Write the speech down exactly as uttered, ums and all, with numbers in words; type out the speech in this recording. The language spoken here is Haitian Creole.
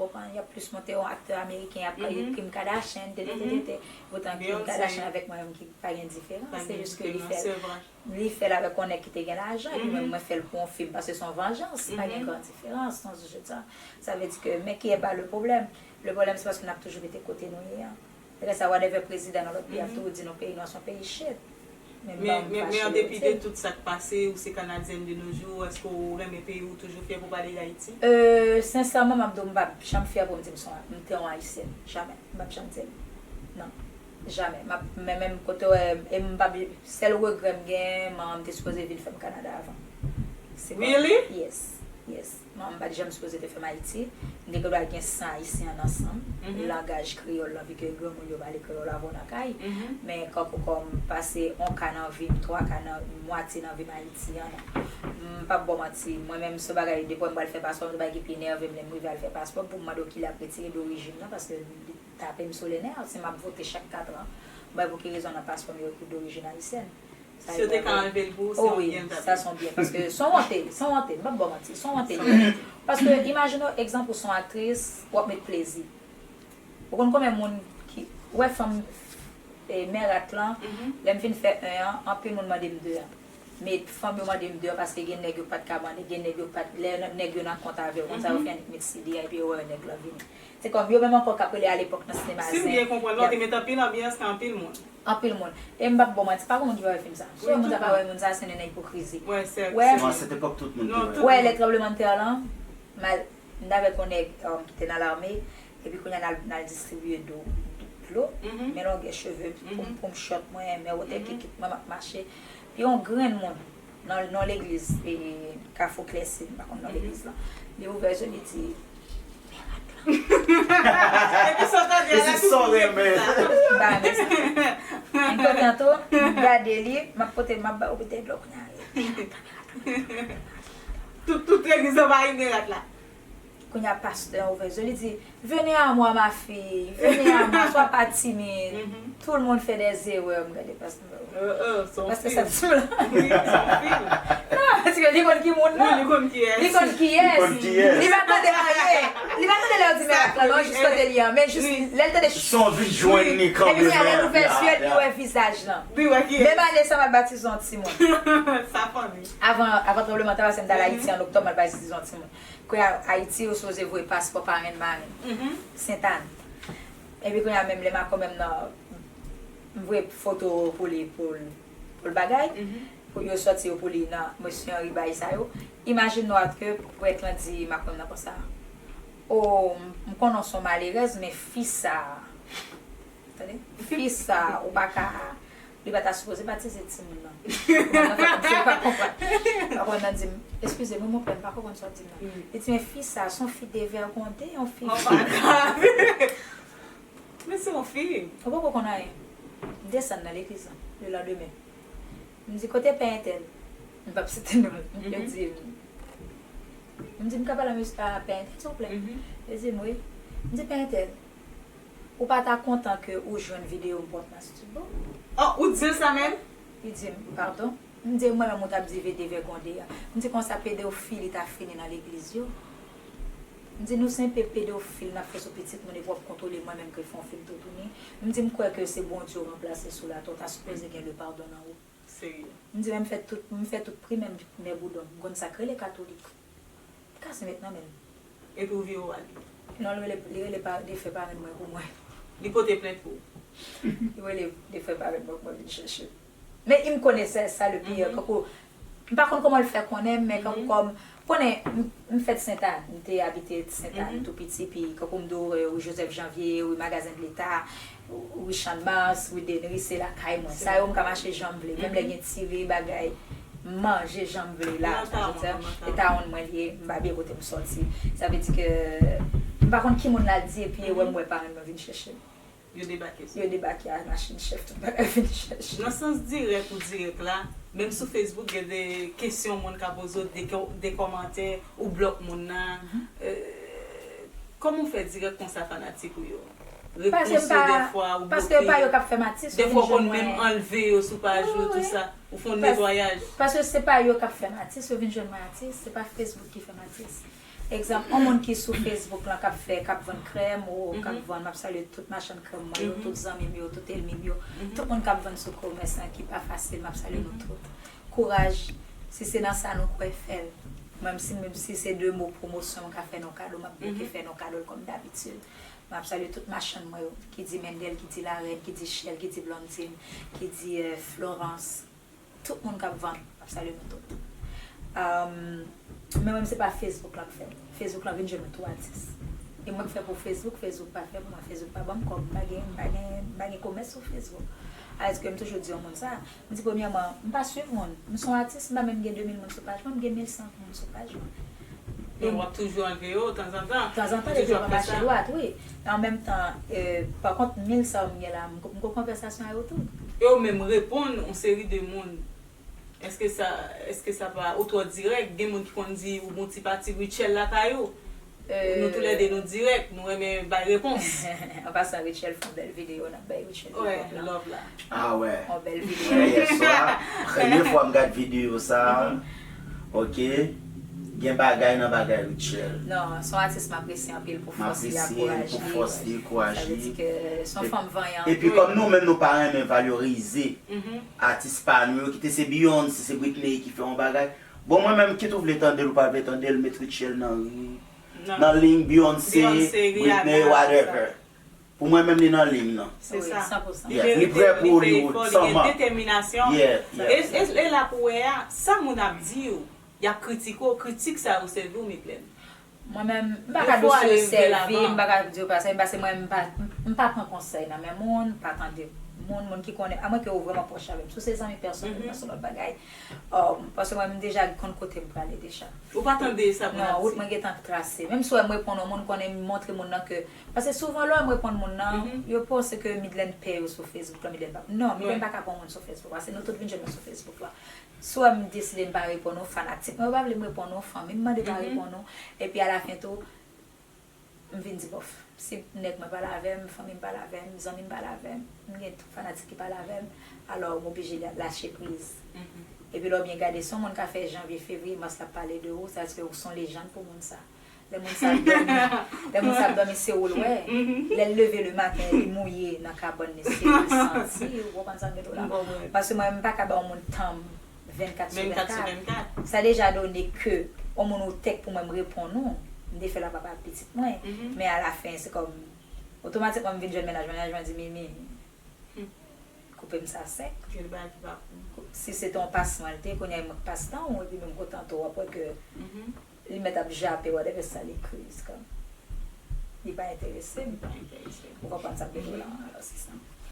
Konprann, y ap plis montre yon aktè ameriken ap pale Kim Kardashian, tete, tete. Poutan Kim Kardashian avèk mwen menm ki pa gen diferans. Se jis ke li fè, li fè l avèk yon nèg ki te gen lajan, epi mwen, mwen fè l pou yon fim, paske se yon vanjans, pa gen gran diferans nan zye sa. Sa vle di ke, men ki e pa le pwoblèm. Le pwoblèm, se paske n ap toujou rete kote nou ye an. Rès sa, whatever prezidan nan lòt peyi ap toujou di nou peyi nou an se yon peyi shit. Men, men, men an depi de tout sa k pase, ou se Kanadyèn de nos jours, èske ou renmen peyi ou, toujou fyè pou pale d Ayiti? Euh, sensèman, m ap di w, m p ap janm fyè pou m di m se yon, m te yon Ayisyèn. Jamè. M p ap janm di l. Non. Jamè. M ap, men menm kote w wè, e m p ap, sèl regrè m gen, manman m te sipoze vin fè m Kanada avan. Se pa... Really? Yes. Yes. Manman m pa t janm sipoze te fè m Ayiti. M te gen dwa gen san ayisyen nan san m. Langaj kreyòl lan, vi ke granmoun yo pale kreyòl avè w nan kay. Men kankou kòm pase yon ka nan vi m, twa ka nan, mwatye nan vi m Ayiti an, non. M p ap ba w manti, mwen menm se yon bagay, depi m pral fè paspò, m se bagay ki pi nève m lè m rive al fè paspò, pou m mande w kilè ap retire dorijin nan, paske li tape m sou le nè, si m ap vote chak kat an, m pa wè pou ki rezon nan paspò m yo ekri dorijin ayisyèn. Si yo te ka anlve l pou ou, se yon byen l t ap ye. Sa se yon byen, paske se yon wonte, se yon wonte, m p ap ba w manti, se yon wonte li ye. Paske imajine w, egzanp, ou se yon aktris, w ap met plezi. Ou konn konbyen moun ki, ou wè fanm, e, Mèrat lan, lè m fin fè en an, anpil moun mande m de an. Men fanm yo mande m de an paske gen nèg yo pa t ka mande, gen nèg yo pa t, lè nèg yo nan kont avè w, konn sa yo fè annik met C D a epi yo wè nèg lan vini. Se kòm yo menm ankò k ap rele alepòk nan sinema zen. Si m byen konprann la, w te met anpil anbyans nan anpil moun. Anpil moun. E m p ap ba w manti, pa gen moun ki pa wè fim sa. Si w wè moun sa pa wè moun sa, se nan ipokrizi. Wè, se... Wè, se nan sèt epòk tout moun te wè. Wè, lè tranblemanntè lan, m al, m t avèk yon nèg, um, ki te nan lame, epi kounye a n al, n al distribiye dlo, dlo, men longè cheve m, pou m, pou m chòt mwen, men wotè kikit mwen, m ap mache. Pi yon grenn moun, nan, nan legliz, e, Kafou Klèsin, m pa konn nan legliz lan. Li ouvè je l, li di, "Mèrat lan." Epi sa w tande a la, tou sa w renmen. M pa renmen sa. M kontan tou, m gade li, m ap pote, m ap ba w boutèy dlo kounye a. Tout, tout legliz anvayi Mèrat la. Kounye a pastè an ouvè je l, li di, "Venez à moi, ma fille, venez à moi, sois pas timide." Tout le monde fait des erreurs, m gade pastè an. Pastè sa di la. Non, paske li konn ki moun nan. Li konn kiyès. Li konn kiyès. Li pa tande anyen. Li pa tande lè yo di Mèrat lan, non, jis kote li an. Men jis lè l tande, son vin jwenn li kanmenm. Epi kounye a lè l ouvè je l, li wè vizaj lan. Menm ane sa m al batize yon timoun. Sa funny. Avan, avan tranblemanntè, paske m t al Ayiti an oktòb, m al batize yon timoun. Kounye a Ayiti, yo sipoze voye paspò parenn marenn. Sentàn. Epi kounye a menm lè makomè m nan, m voye foto pou li, pou l, pou l bagay, pou yo sòti yo pou li nan Mesye Henry bay sa yo. Imajine w ke prèt lan di makomè m nan konsa, "O, m konnen w se yon malerèz, men fi sa a." Tande? Fi sa, ou pa ka, li pa ta sipoze batize timoun nan. Kòman nan fè kòmsi li pa konprann? Makomè m nan di m, "Eskize m, wi, mon pè, m pa konprann sa w di m nan." Li di, "Men fi sa, se yon fi devègonde, yon fi..." Oh my God! Men se yon fi. Ou poko konn anyen. M desann nan legliz lan, le landemen. M di, "Kote pè entèl?" M p ap site non l. Yo di m, m di, "M ka pale a mesye, a pè entèl, silvouplè?" Yo di m, "Wi." M di, "Pè entèl, ou pa ta kontan ke ou jwenn videyo m pòt nan estidyo?" Oh, ou di l sa menm? Li di m, "Padon?" M di, "Mwen menm ou t ap di vide vègonde a." M di, "Konsa pedofili ta fini nan legliz yo?" M di, "Nou se enpe pedofil n ap fè sou pitit moun epi w ap kontwole mwen menm ke fè yon fim toutouni." M di, "M kwè ke se Bondye w ranplase sou latè, w ta sipoze gen le padon nan ou." Serye. M di, "Men m fè tout, m fè tout primè m, mè boudon, m konn sa k rele katolik." Li kase met nan men l. Epi w vire w ale. Non, li rele, li rele pa, defè parenn mwen pou mwen. Li pote plent pou ou? Li rele defè parenn mwen pou mwen vin chèche l. Men m konnen se sa le pire, kankou, m pa konn kòman l fè konnen m, men kankou kòm, konnen, m, m fèt Sentàn, m te abite Sentàn tou piti, pi kankou m di w, rue Joseph Janvier, rue Magasin de l'État, rue Champ de Mars, rue Denry, se lakay mwen. Sa yo m ka mache jan m vle, menm lè gen tire bagay, m manje jan m vle la, e tawon mwen li ye, m pa byen kote m sòti. Sa vle di ke m pa konn ki moun l al di, epi e wè m wè parenn mwen vin chèche m. Yo debake sou... Yo debake a machin chèf, tout bagay vin chèche. Nan sans dirèk ou dirèk la, menm sou Facebook, gen de kesyon moun ka poze w, de kò-, de kòmantè, ou blòk moun nan. Euh, kòman w fè dirèk konsa fanatik ou yo? Repons yo dèfwa, ou bloke yo. Paske pa yo k ap fè m atis, yo vin jwenn mwen. Dèfwa w konn menm anlve yo sou paj ou, tou sa. Ou fè yon netwayaj. Paske se pa yo k ap fè m atis, yo vin jwenn mwen atis, se pa Facebook ki fè m atis. Egzanp, yon moun ki sou Facebook lan k ap fè, k ap vann krèm, ou k ap vann, m ap salye tout machann krèm mwen yo, tout zanmi m yo, tout ènmi m yo, tout moun k ap vann sou komès lan ki pa fasil, m ap salye nou tout. Kouraj, si se nan sa nou kwè, fè l. Menm si, menm si se de mo pwomosyon m ka fè nou kado, m ap bouke fè nou kado l kòm dabitid. M ap salye tout machann mwen yo, ki di Mendel, ki di Larèn, ki di Shell, ki di Blondine, ki di, euh, Florence. Tout moun k ap vann, m ap salye nou tout. Um, men mwen, se pa Facebook lan k fè m. Facebook lan vin jwenn mwen tou atis. E mwen k fè pou Facebook, Facebook pa fè pou mwen, Facebook pa ban m kòb, m pa gen, m pa gen, m pa gen komès sou Facebook. Alòske m toujou di yon moun sa, m di premyèman, m pa swiv moun. M se yon atis, m pa menm gen de mil moun sou paj mwen, m gen mil san moun sou paj mwen. Men w ap toujou anlve yo tanzantan. Tanzantan, depi yo pa mache dwat, wi. Men an menm tan, euh, pa kont mil sa yo m gen la, m ko- m ko konvèsasyon a yo tou. E w menm reponn yon seri de moun. Èske sa, èske sa pa ou twò dirèk? Gen moun ki konn di ou bon ti pati Rutshelle lakay ou. Nou toulède nou dirèk, nou renmen bay repons. An pasan, Rutshelle fè yon bèl videyo, n ap bay Rutshelle repons lan. Love la. Ah ouais. Yon bèl videyo. Yè swa, premye fwa m gad videyo sa. Ok. Gen bagay nan bagay Rutshelle. Non, se yon atis m apresye anpil pou fòs li, akouraj li. Pou fòs li, kouraj li. Sa vle di ke se yon fanm vanyan. Epi kòm nou menm nou pa renmen valorize atis pa nou yo, kite se Beyoncé, se Britney ki fè yon bagay. Bon, mwen menm, kit ou vle tande l ou pa vle tande l, met Rutshelle nan, nan liy Beyoncé, Britney, whatever. Pou mwen menm li nan liy nan. Se sa. Li prè pou Hollywood, li gen detèminasyon. E la pou wè a, sa moun ap di w, y ap kritike w, kritik sa yo sèvi w, Midlène. Mwen menm, m pa ka di w si yo sèvi m, m pa ka di yo pa sèvi m, paske mwen, m pa, m pa pran konsèy nan men moun, m pa tande moun, moun ki konnen, amwenke ou vrèman pwòch avè m. Si w se zanmi pèsonèl, nan se lòt bagay. Paske mwen, m deja konn kote m prale deja. Ou pa tande sa moun ap di? Non, wout mwen gentan trase. Menm si w wè m reponn yon moun, konnen m montre moun nan ke Paske souvan lè w wè m reponn moun nan, yo panse ke Midlène pè yo sou Facebook la, Midlène pa. Non, Midlène pa ka pran moun sou Facebook, paske nou tout vin jwenn mwen sou Facebook la. Si w wè m deside m pa reponn ou, fanatik mwen yo pa vle m reponn ou, fanmi m mande pa reponn ou, epi alafen tou, m vin di bòf. Si nèg mwen pale avè m, fanmi m pale avè m, zanmi m pale avè m, m gen fanatik ki pale avè m, alò m oblije lache priz. Epi lè w byen gade, si yon moun ka fè janvye, fevriye, mas l ap pale de ou, sa vle di ke ou se yon lejann pou moun sa. Lè moun sa ap dòmi, lè moun sa ap dòmi, se ou l wè. Lè l leve lematen, li mouye nan kabann li, se ou l santi, ou konprann sa m vle di w la. Paske mwen, m pa ka ba yon moun tan m vennkat sou vennkat. Sa deja done ke yon moun ou tèk pou mwen, m reponn ou, m te fè l anba pitit mwen. Men alafen, se kòm, otomatikman, m vin jwenn mennaj mwen, mennaj mwen di, Mimi, koupe m sa sèk. Si se te yon pasman l te, kounye a e mwen k pastan ou, epi menm kontan tou, w ap wè ke li mèt ap jape, whatever sa li ekri, se kòm li pa enterese m. Ou konprann sa m vle di w la, alò se sa.